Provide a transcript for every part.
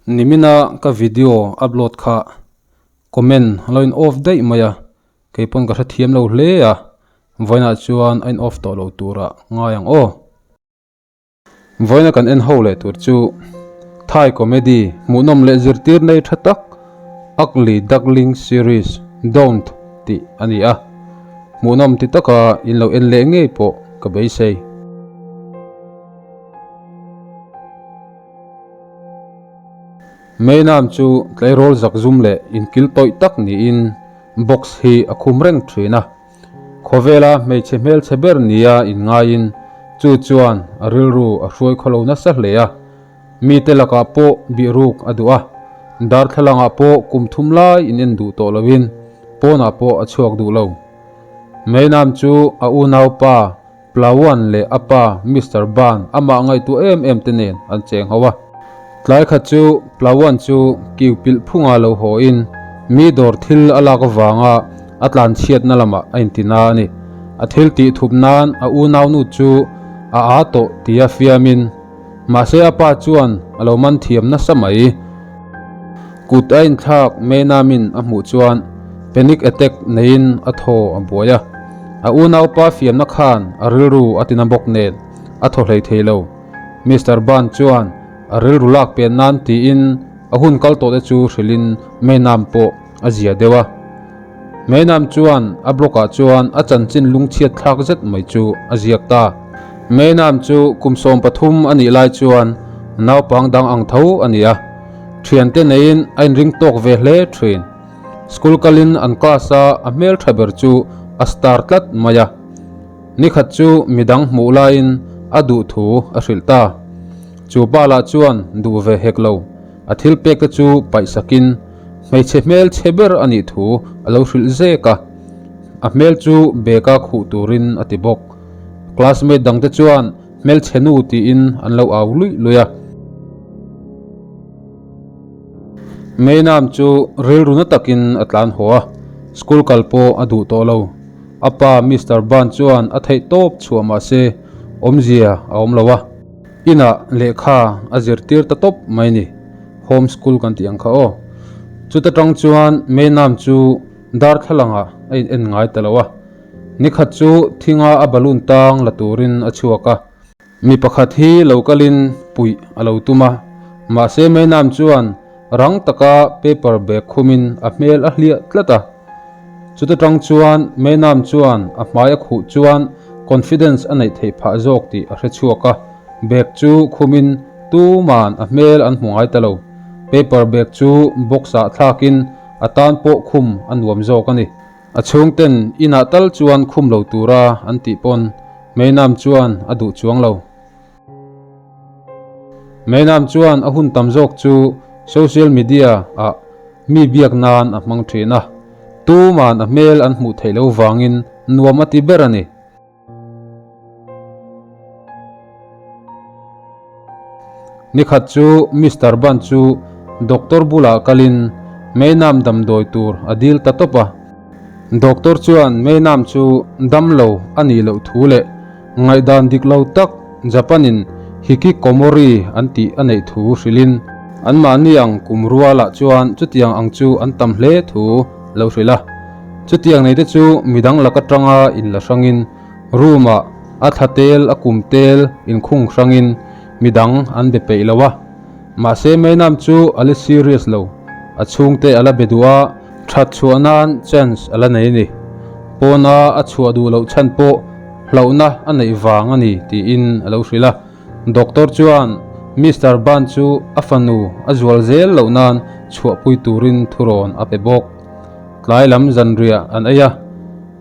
Nimina ka video upload kha comment a lo in off daih mai a, kei pawn ka hrethiam lo hle a, vawiinah chuan a in off tawh lo turah ngai ang aw. Vawiina kan en ho leh tur chu Thai comedy hmuhnawm leh zirtir nei tha tak Ugly Duckling series Don't tih a ni a, hmuhnawm ti taka in lo en leh ngei pawh ka beisei. Meinam chu tleirawl zakzum leh inkil tawih tak niin box hi a khum reng thin a. Khawvela hmeichhe hmelchhe ber nia inngaiin chu chuan a rilru a hruai khawlo nasa hle a. Mite lakah pawh bihruk a duh a, darthlalangah pawh kum thum lai in en duh tawh loin pawnah pawh a chhuak duh lo. Meinam chu a unaupa Plawan leh a pa Mister Ban amah ngaihtuah em em te nen an cheng ho a. Tlai khat chu Plawan chu kiu pilh phunga lo haw in mi dawr thil a lak avanga a tlan chhiatna lamah a inti na a ni. A thil tih thup nan a unaunu chu a aa tawh tia fiam in mahse a pa chuan a lo man thiam nasa mai. Kut a inthlak Menamin a hmuh chuan panic attack neiin a thaw a buai a. A unaupa fiamna khan a rilru a tina bawk nen a thaw hlei thei lo. Mister Ban chuan a rilru lak pen nan tiin a hun kal tawh te chu hrilhin Menam pawh a zia deuh a. Menam chuan a blog ah chuan a chanchin lungchhiat thlak zet mai chu a ziak ta. Menam chu kum 13 a nih lai chuan naupang dang ang tho a ni a. Thiante neiin a inring tawk ve hle thin. School kalin an class a a hmel tha ber chu a star tlat mai a. Nikhat chu midang hmuh laiin a duh thu a hrilh ta. Chu pa lah chuan duh ve hek lo. A thil pek te chu paih sakin hmeichhe hmel chhe ber a nih thu a lo hrilh zek a. A hmel chu bag a khuh turin a ti bawk. Classmate dangte chuan hmelchhe nu tiin an lo au luih luih a. Meinam chu rilru na takin a tlan haw a, school kal pawh a duh tawh lo. A pa Mister Ban chuan a theih tawp chhuah mah se awmzia a awm lo a, inah lehkha a zirtir ta tawp mai ni. Home school kan tih ang kha aw. Chuta tang chuan Meinam chu darthlalangah a in en ngai ta lo a. Nikhat chu thinga a balloon tang la turin a chhuak a. Mi pakhat hi lo kalin puih a lo tum a, mahse Meinam chuan rang taka paper bag khumin a hmel a hliah tlat a. Chuta tang chuan Meinam chuan a hmai a khuh chuan confidence a neih theih phah zawk tih a hre chhuak a, bag chu khumin tuman a hmel an hmu ngai ta lo. Paper bag chu box ah thlakin a tan pawh khum a nuam zawk a ni. A chhungten inah tal chuan khum lo tura an tih pawn Meinam chuan a duh chuang lo. Meinam chuan a hun tam zawk chu social media ah mi biak nan a hmang thin a, tuman a hmel an hmuh theih lo vangin nuam a ti ber a ni. Nikhat chu Mister Ban chu doctor bulah kalin Meinam damdawi tur a dil ta tawp a. Doctor chuan Meinam chu damlo a nih loh thu leh ngaihdan dik lo tak Japan-in Hikikomori an tih a neih thu hrilhin anmahni ang kum rualah chuan chutiang ang chu an tam hle thu lo hrilh a. Chutiang neite chu midang lak atanga inla hrangin room-ah a thla tel a kum tel inkhung hrangin midang an be peih lo a. Mahse Meinam chu a la serious lo, a chhungte a la be duh a, that chhuah nan chance a la nei a ni. Pawna a chhuah duh loh chhan pawh hlauhna a neih vang a ni tiin a lo hrilh a. Doctor chuan Mister Ban chu a fanu a zual zel loh nan chhuahpui turin thurawn a pe bawk. Tlai lam zanriah an ei a,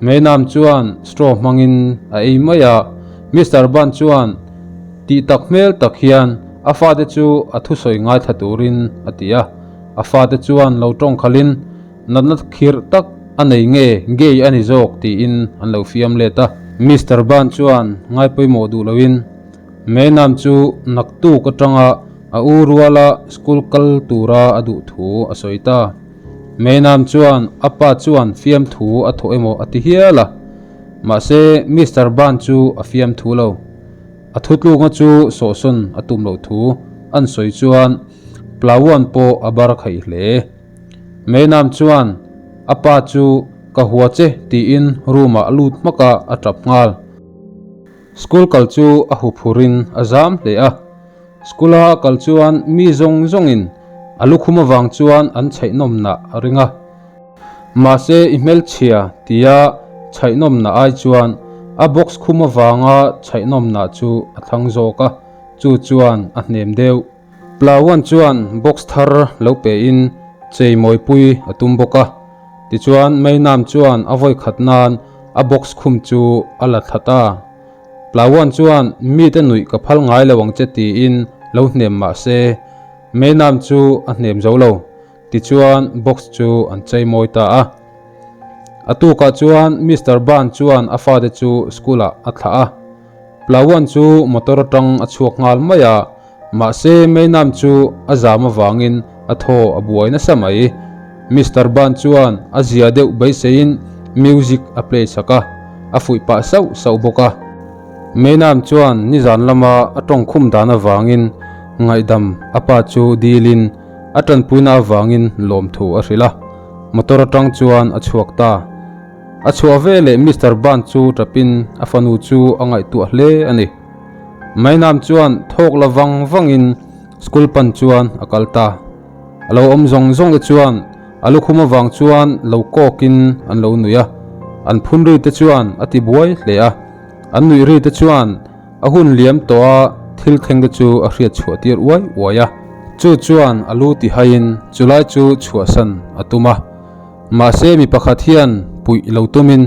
Meinam chuan straw hmangin a ei mai a, Mister Ban chuan tih tak hmel tak hian a fate chu a thusawi ngaithla turin a ti a, a fate chuan lo tawng khalhin natna khirh tak a nei nge gay a ni zawk tiin an lo fiam let a. Mister Ban chuan ngaipawimawh duh loin Meinam chu naktuk atanga a u ruala school kal tura a duh thu a sawi ta. Meinam chuan a pa chuan fiamthu a thawh emaw a ti hial a, mahse Mister Ban chu a fiamthu lo. A thutlukna chu sawhsawn a tum loh thu an sawi chuan Plawan pawh a bar khaih hle. Meinam chuan a pa chu ka hua che tiin room ah a lut hmak a, a tap nghal. School kal chu a huphurin a zam hle a. School a kal chuan mi zawng zawngin a lukhum avang chuan an chhaihnawmna a ring a. Mahse i hmelchhia tia chhaihnawmna ai chuan a box khum avanga chhaihnawmna chu a thlang zawk a, chu chuan a hnem deuh. Plawan chuan box thar lo pein chei mawipui a tum bawk a, tichuan Meinam chuan a vawi khat nan a box khum chu a la thla ta. Plawan chuan mite nuih ka phal ngai lo ang che tiin lo hnem mah se, Meinam chu a hnem zo lo. Tichuan box chu an chei mawi ta a. A tukah chuan Mister Ban chuan a fate chu school ah a thlah a. Plawan chu motor atang a chhuak nghal mai a, mahse Meinam chu a zam avangin a thaw a buai nasa mai. Mister Ban chuan a zia deuh beiseiin music a play sak a, a fuih pah sauh sauh bawk a. Meinam chuan nizan lama a tawngkhum dan avangin ngaihdam a pa chu dilin a tanpuina avangin lawmthu a hrilh a, motor atang chuan a chhuak ta. A chhuah veleh Mister Ban chu tapin a fanu chu a ngaihtuah hle a ni. Mainam chuan thawk la vang vangin school pan chuan a kal ta. A lo awm zawng zawng te chuan a lukhum avang chuan lo kawkin an lo nui a, an phun ri te chuan a ti buai hle a, an nuih ri te chuan A hun liam tawh a thil thleng te chu a hriat chhuah tir uai uai a, chu chuan a lu ti haiin chulai chu chhuahsan a tum a. Mahse mi pakhat hian puih lo tumin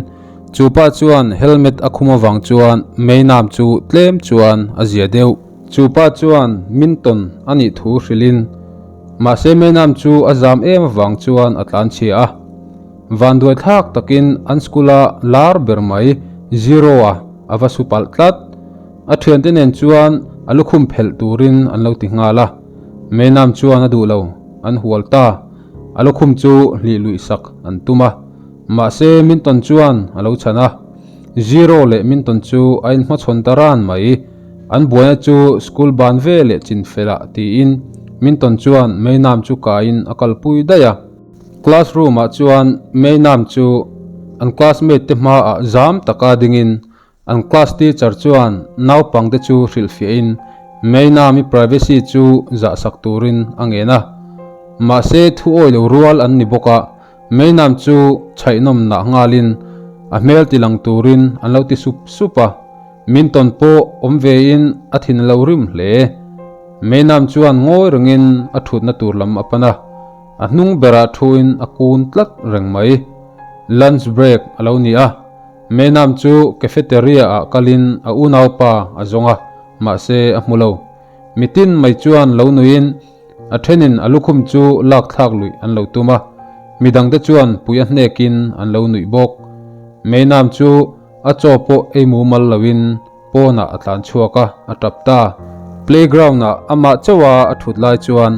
chu pa chuan helmet a khum avang chuan Meinam chu tlem chuan a zia deuh. Chu pa chuan min tawn a nih thu hrilhin mahse Meinam chu a zam em avang chuan a tlanchhia a. Vanduai thlak takin an school a lar ber mai Zero-a a va su palh tlat. A thiante nen chuan a lukhum phelh turin an lo ti nghal a. Meinam chuan a duh lo, an hual ta. A lukhum chu hlih luih sak an tum a. Mahse Minton chuan a lo chhan a. Zero leh Minton chu a inhmachhawn ta ran mai. An buaina chu school ban ve leh chinfelah tiin Minton chuan Meinam chu kaiin a kalpui daih a. Classroom ah chuan Meinam chu an classmate te hmaah zam taka dingin an class teacher chuan naupang te chu hrilhfiahin Meinam-i privacy chu zahsak turin a ngen a. Mahse thu awi lo rual an ni bawk a, Meinam chu chhaihnawm nah nghalin a hmel tilang turin an lo ti sup sup a. Minton pawh awm vein a thin a lo rim hle. Meinam chuan ngawi rengin a thutna tur lam a pan a. A hnung berah thuin a kun tlat reng mai. Lunch break a lo ni a, Meinam chu cafeteria ah kalin a unaupa a zawng a, mahse a hmu lo. Mitin mai chuan lo nuiin a thenin a lukhum chu lak thlak luih an lo tum a, midangte chuan pui a hnekin an lo nuih bawk. Meinam chu a chaw pawh ei mumal loin Pawnah a tlan chhuak a, a tap ta. Playground ah amah chauh a a thut lai chuan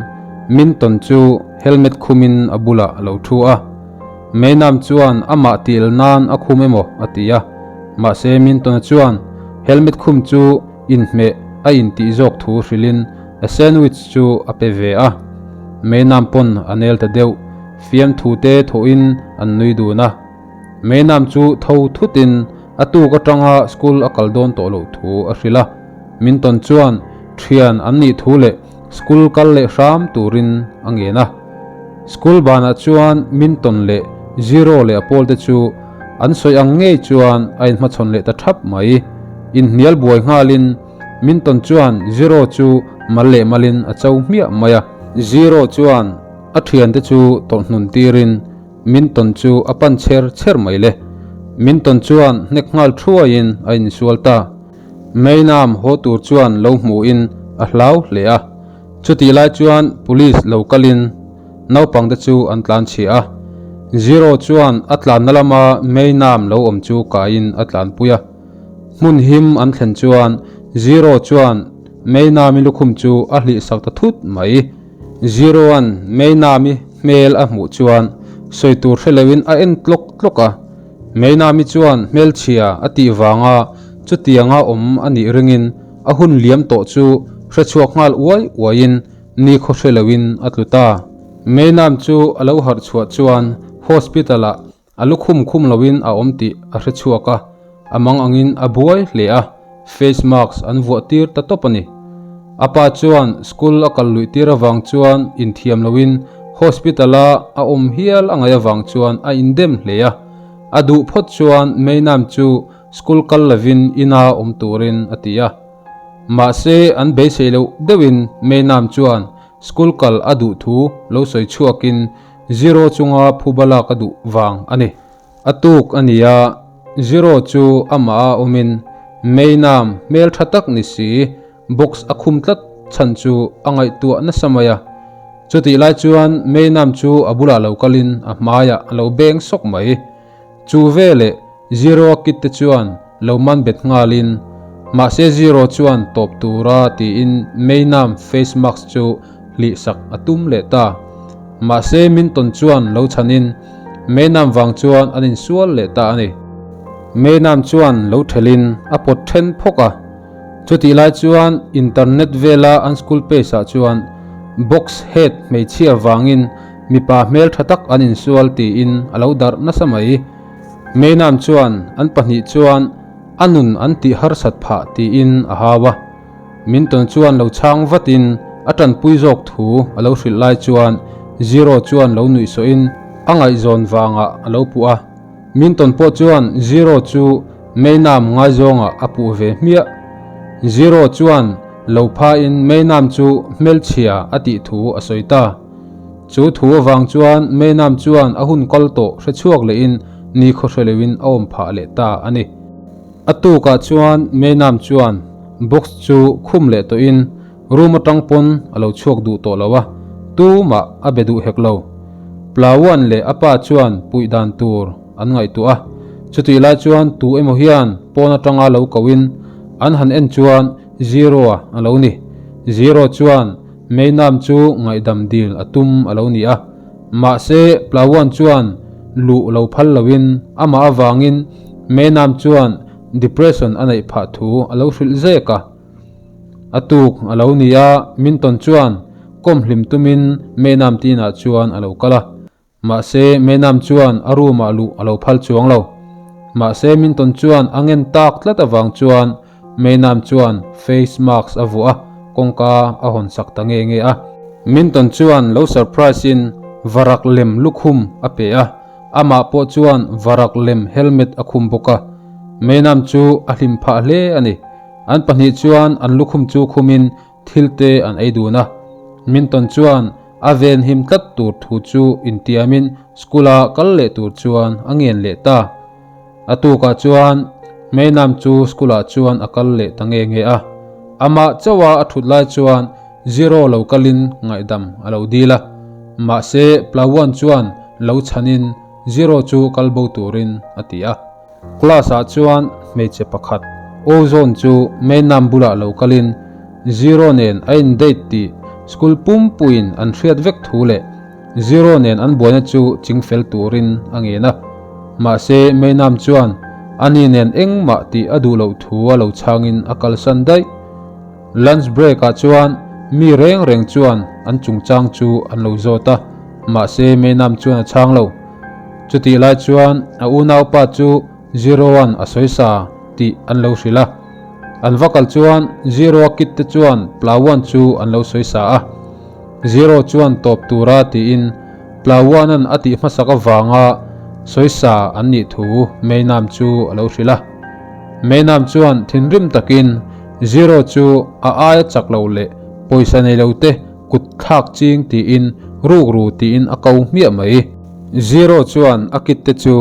Minton chu helmet khumin a bulah a lo thu a. Meinam chuan amah tih el nan a khum emaw a ti a, mahse Minton-a chuan helmet khum chu inhmeh a intih zawk thu hrilhin a sandwich chu a pe ve a. Meinam pawn a nel ta deuh, fiamthu te thawhin an nui dun a. Meinam chu tho thutin A tuk atanga school a kal dawn tawh loh thu a hrilh a, Minton chuan thian an nih thu leh school kal leh hram turin a ngen a. School banah chuan Minton leh Zero leh a pawlte chu an sawi ang ngei chuan a inhmachhawn leh ta thap mai. Inhnial buai nghalin Minton chuan Zero chu mal leh malin a cho hmiah mai a. Zero chuan a thiante chu tawlhhnun tirin Minton chu a pan cher cher mai le. Minton chuan hnek nghal thuaiin a insual ta. Meinam haw tur chuan lo hmuhin a hlau hle a. Chutih lai chuan police lo kalin naupangte chu an tlan chhia a. Zero chuan a tlanna lama Meinam lo awm chu kaiin a tlanpui a. Hmun him an thlen chuan Zero chuan Meinami lukhum chu a hlihsak ta thut mai. Zero-a'n Meinami hmel a hmuh chuan sawi tur hre loin a en tlawk tlawk a. Meinami chuan hmelchhia a tih vanga chutianga awm a nih ringin a hun liam tawh chu hre chhuak nghal uai uaiin Nikhaw hre loin a tlu ta. Meinam chu a lo harh chhuah chuan hospital ah a lukhum khum loin a awm tih a hre chhuak a, a mang angin a buai hle a, face mask an vuah tir ta tawp a ni. A pa chuan school a kal luih tir avang chuan inthiam loin hospital a a awm hial a ngaih avang chuan a indem hle a, a duh phawt chuan Meinam chu school kal lovin ina awm turin a ti a. Mahse, an beisei loh deuhin Meinam chuan school kal a duh thu lo sawi chhuakin Zero chunga phuba lak a duh vang a ni. A tuk a ni a, Zero chu amah a awmin Meinam hmel tha tak ni si box a khum tlat chhan chu a ngaihtuah nasa mai a. Chutih lai chuan Meinam chu a bulah lo kalin a hmaiah a lo beng sawk mai. Chu veleh Zero kit te chuan lo man bet nghalin, mahse Zero chuan tawp tura tiin Meinam face mask chu hlih sak a tum leh ta. Mahse Minton chuan lo chhanin Meinam vang chuan an insual leh ta a ni. Meinam chuan lo thelin a pawt then phawk a, chutih lai chuan internet vela an school page ah chuan box head hmeichhia vangin mipa hmeltha tak an insual tiin a lo darh nasa mai. Meinam chuan an pahnih chuan a nun an tih harsat phah tiin a hau a. Minton chuan lo chhang vatin a tanpui zawk thu a lo hrilh lai chuan Zero chuan lo nuih sawhin a ngaihzawn vangah a lo puh a. Minton pawh chuan Zero chu Meinam ngaizawngah a puh ve hmiah. Zero chuan lo phain Meinam chu hmelchhia a tih thu a sawi ta. Chu thu avang chuan Meinam chuan a hun kal tawh hre chhuak lehin ni khaw hre loin a awm phah leh ta a ni. A tukah chuan Meinam chuan box chu khum leh tawhin room atang pawn a lo chhuak duh tawh lo a, tumah a be duh hek lo. Plawan leh a pa chuan puih dan tur an ngaihtuah a, chutih lai chuan tu emaw hian pawn atanga lo kohin an han en chuan Zero-a a lo ni. Zero chuan Meinam chu ngaihdam dil a tum a lo ni a, mahse Plawan chuan luh lo phal loin amah avangin Meinam chuan depression a neih phah thu a lo hrilh zek a. A tuk a lo ni a, Minton chuan kawm hlim tumin Meinam tinah chuan a lo kal a. Mahse, Menam chuan a room ah luh a lo phal chuang lo. Mahse, Minton chuan a ngen tak tlat avang chuan Menam chuan face mask a vuah a, kawngka a hawn sak ta nge nge a. Minton chuan lo surprise in varak lem lukhum a pe a, amah pawh chuan varak lem helmet a khum bawk a. Menam chu a hlim phah hle a ni. An pahnih chuan an lukhum chu khumin Thil te an ei dun a, Minton chuan a venhim tlat tur thu chu intiamin school-a kal leh tur chuan a ngen leh ta. A tukah chuan Meinam chu school-ah chuan a kal leh ta nge nge a. Amah chauha a thut lai chuan Zero lo kalin ngaihdam a lo dil a, mahse Plawan chuan lo chhanin Zero chu kal bo turin a ti a. Class ah chuan hmeichhe pakhat Ozone chu Meinam bulah lo kalin Zero nen a in date tih school pumpuiin an hriat vek thu leh Zero nen an buaina chu chingfel turin a ngen a. Mahse Meinam chuan ani nen engmah tih a duh loh thu a lo chhangin a kalsan daih. Lunch break ah chuan mi reng reng chuan an chungchang chu an lo zawt a, mahse Meinam chuan a chhang lo. Chutih lai chuan a unaupa chu Zero-a'n a sawi sa tih an lo hrilh a. An va kal chuan Zero-a kit te chuan Plawan chu an lo sawi sa a. Zero chuan tawp tura tiin Plawan-a'n a tih hmasak avanga sawi sa an nih thu Meinam chu a lo hrilh a. Meinam chuan thinrim takin Zero chu a aia chak lo leh pawisa nei lo te kut thlak ching tiin ruk ru tiin a ko hmiah mai. Zero chuan a kit te chu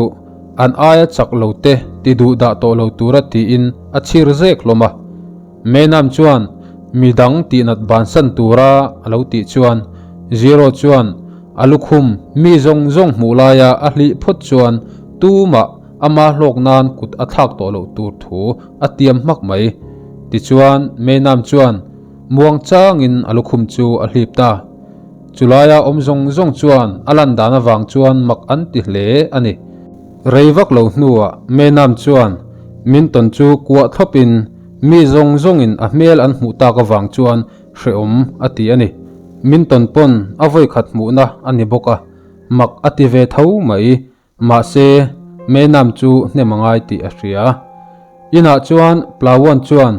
an aia chak lo te ti duh dah tawh lo tura tiin a chhir zek hlawm a. Menam chuan midang tihnat bansan tura a lo tih chuan Zero chuan a lukhum mi zawng zawng hmuh laia a hlih phawt chuan tumah ama hlawk nan kut a thlak tawh loh tur thu a tiam hmak mai. Tichuan Menam chuan Muang changin a lukhum chu a hlip ta. Chulaia awm zawng zawng chuan a lan dan avang chuan mak an ti hle a ni. Rei vak lo hnuah Menam chuan Minton chu kuah thlawpin mi zawng zawngin a hmel an hmuh tak avang chuan hrehawm a ti a ni. Min tawn pawn a vawikhat hmuhna a ni bawk a, mak a ti ve tho mai. Mahse, Meinam chu hnem a ngai tih a hria. Inah chuan Plawan chuan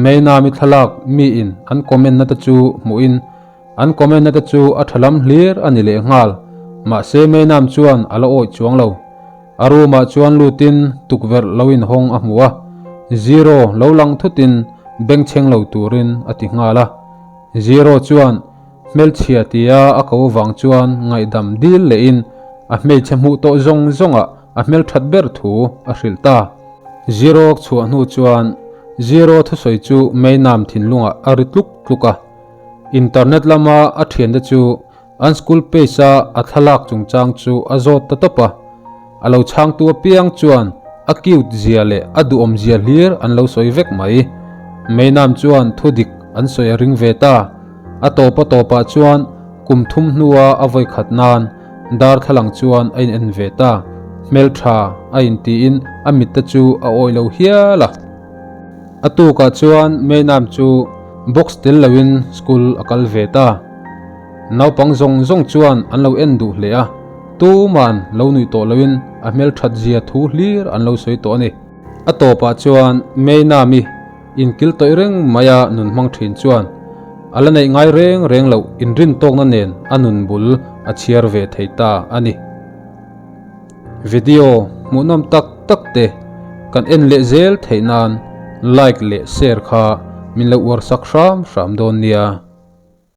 Meinami thlalak miin an comment na te chu hmuhin an comment na te chu a tha lam hlir a ni lehnghal. Mahse, Meinam chuan a la awih chuang lo. A room ah chuan lutin tukverh lo inhawng a hmu a, Zero lo lang thutin bengchheng lo turin a ti nghal a. Zero chuan hmelchhia tia a ko vang chuan ngaihdam dil lehin a hmeichhe hmuh tawh zawng zawngah a hmelthat ber thu a hrilh ta. Zero chhuah hnu chuan Zero thusawi chu Meinam thinlungah a ri tluk tluk a. Internet lama a thiante chu An school page a a thlalak chungchang chu a zawt ta tawp a, a lo chhangtu apiang chuan a cute zia leh a duhawm zia hlir an lo sawi vek mai. Meinam chuan thu dik an sawi a ring ve ta. A tawp a tawpah chuan kum thum hnua a vawi khat nan darthlalang chuan a in en ve ta. Hmeltha a intiin a mitte chu a awih lo hial a. A tukah chuan Meinam chu box tel loin school a kal ve ta. Naupang zawng zawng chuan an lo en duh hle a, tuman lo nuih tawh loin a hmelthat zia thu hlir an lo sawi tawh a ni. A tawpah chuan Meinami inkil tawih reng maia nun hmang thin chuan a la neih ngai reng reng loh inrin tawkna nen a nun bul a chhiar ve thei ta a ni. Video hmuhnawm tak tak te kan en leh zel theih nan like leh share kha min lo uar sak hram hram dawn nia.